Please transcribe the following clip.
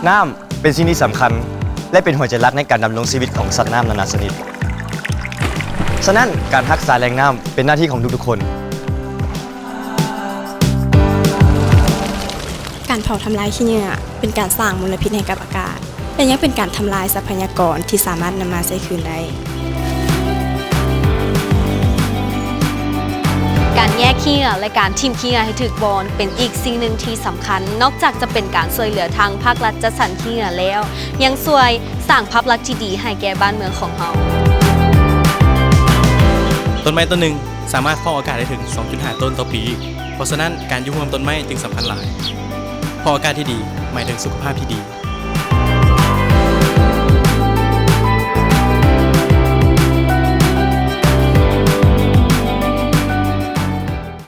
ນ້ຳເປັນສິ່ງທີ່ສຳຄັນ ແລະ ເປັນຫົວໃຈຫຼັກໃນການດຳລົງຊີວິດຂອງສັດນ້ຳນານາຊະນິດ. ສະນັ້ນ, ການຮັກສາແຫຼ່ງນ້ຳເປັນໜ້າທີ່ຂອງທຸກໆຄົນ. ການເຜົາທຳລາຍຂີ້ເຫຍື້ອເປັນການສ້າງມົນລະພິດໃຫ້ກັບອາກາດ ແລະ ຍັງເປັນການທຳລາຍຊັບພະຍາກອນທີ່ສາມາດນຳມາໃຊ້ຄືນໄດ້. ການແຍກຂີ້ເຫຍື້ອ ແລະ ການຖິ້ມຂີ້ເຫຍື້ອໃຫ້ຖືກບ່ອນ ເປັນອີກສິ່ງໜຶ່ງທີ່ສຳຄັນ. ນອກຈາກຈະເປັນການຊ່ວຍເຫຼືອທາງພາກລັດຈັດສັນຂີ້ເຫຍື້ອແລ້ວ, ຍັງຊ່ວຍສ້າງພາບລັກທີ່ດີໃຫ້ແກ່ບ້ານເມືອງຂອງເຮົາ. ຕົ້ນໄມ້ຕົ້ນໜຶ່ງສາມາດຟອກອາກາດໄດ້ເຖິງ ສອງຈຸດຫ້າ ໂຕນຕໍ່ປີ. ເພາະສະນັ້ນ, ການຢູ່ຮ່ວມຕົ້ນໄມ້ຈຶ່ງສຳຄັນຫຼາຍ. ເພາະອາກາດທີ່ດີໝາຍເຖິງສຸຂະພາບທີ່ດີ.